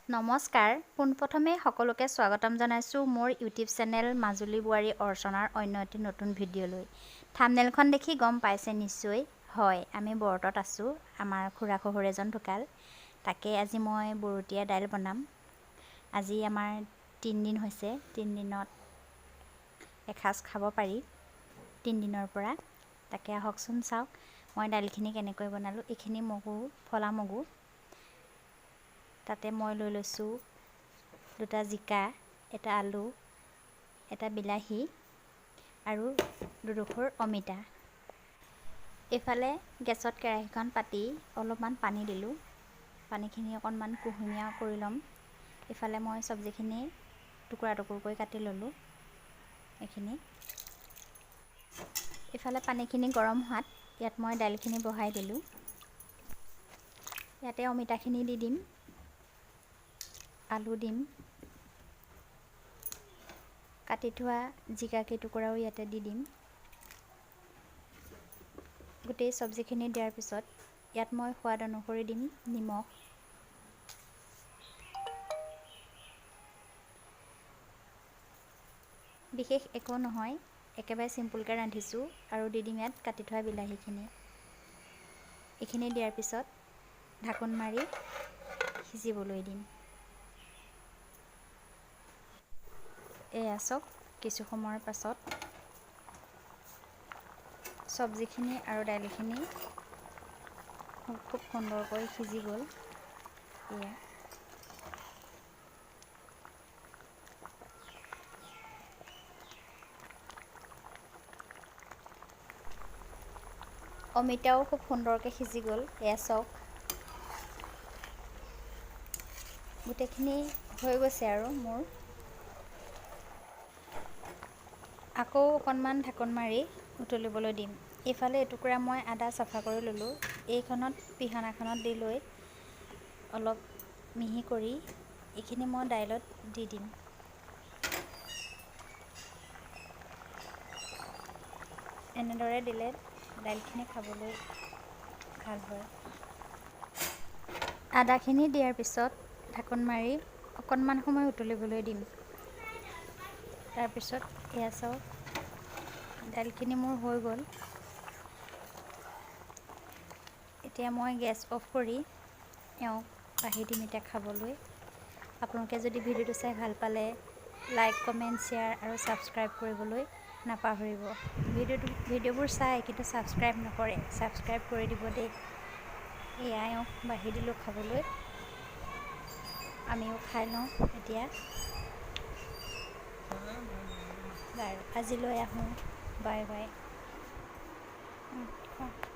নমস্কাৰ, পোনপ্ৰথমে সকলোকে স্বাগতম জনাইছোঁ মোৰ ইউটিউব চেনেল মাজুলী বোৱাৰী অৰ্চনাৰ অন্য এটি নতুন ভিডিঅ'লৈ। থাম্বনেইলখন দেখি গম পাইছে নিশ্চয়, হয় আমি বৰতত আছোঁ। আমাৰ খুৰা শহুৰ এজন ঢুকাল, তাকে আজি মই বৰতীয়া দাইল বনাম। আজি আমাৰ 3 দিন হৈছে। 3 দিনত এসাঁজ খাব পাৰি 3 দিনৰ পৰা। তাকে আহকচোন চাওক মই দাইলখিনি কেনেকৈ বনালোঁ। এইখিনি মগু, ফলা মগু। তাতে মই লৈ লৈছোঁ দুটা জিকা, এটা আলু, এটা বিলাহী আৰু দুডোখৰ অমিতা। এইফালে গেছত কেৰাহীখন পাতি অলপমান পানী দিলোঁ। পানীখিনি অকণমান কুহুমীয়া কৰি ল'ম। ইফালে মই চব্জিখিনি টুকুৰা টুকুৰকৈ কাটি ল'লোঁ এইখিনি। ইফালে পানীখিনি গৰম হোৱাত ইয়াত মই দাইলখিনি বহাই দিলোঁ। ইয়াতে অমিতাখিনি দি দিম, আলু দিম, কাটি থোৱা জিকা কেইটুকুৰাও ইয়াতে দি দিম। গোটেই চব্জিখিনি দিয়াৰ পিছত ইয়াত মই সোৱাদ অনুসৰি দিম নিমখ। বিশেষ একো নহয়, একেবাৰে চিম্পুলকৈ ৰান্ধিছোঁ। আৰু দি দিম ইয়াত কাটি থোৱা বিলাহীখিনি। এইখিনি দিয়াৰ পিছত ঢাকোন মাৰি সিজিবলৈ দিম। এয়া চাওক, কিছু সময়ৰ পাছত চব্জিখিনি আৰু দাইলখিনি খুব সুন্দৰকৈ সিজি গ'ল। এয়া অমিতাও খুব সুন্দৰকৈ সিজি গ'ল। এয়া চাওক, গোটেইখিনি হৈ গৈছে আৰু মোৰ। আকৌ অকণমান ঢাকোন মাৰি উতলিবলৈ দিম। এইফালে এটুকুৰা মই আদা চাফা কৰি ল'লোঁ। এইখনত পিহনাখনত দি লৈ অলপ মিহি কৰি এইখিনি মই দাইলত দি দিম। এনেদৰে দিলে দাইলখিনি খাবলৈ ভাল হয়। আদাখিনি দিয়াৰ পিছত ঢাকোন মাৰি অকণমান সময় উতলিবলৈ দিম। তাৰপিছত এয়া চাওক, দাইলখিনি মোৰ হৈ গ'ল। এতিয়া মই গেছ অফ কৰি এওঁক বাঢ়ি দিম এতিয়া খাবলৈ। আপোনালোকে যদি ভিডিঅ'টো চাই ভাল পালে লাইক, কমেণ্ট, শ্বেয়াৰ আৰু ছাবস্ক্ৰাইব কৰিবলৈ নাপাহৰিব। ভিডিঅ'বোৰ চাই কিন্তু ছাবস্ক্ৰাইব নকৰে, ছাবস্ক্ৰাইব কৰি দিব দেই। এয়া এওঁক বাঢ়ি দিলোঁ খাবলৈ, আমিও খাই লওঁ এতিয়া। বাৰু, আজিলৈ আহোঁ। Bye bye. খোৱা।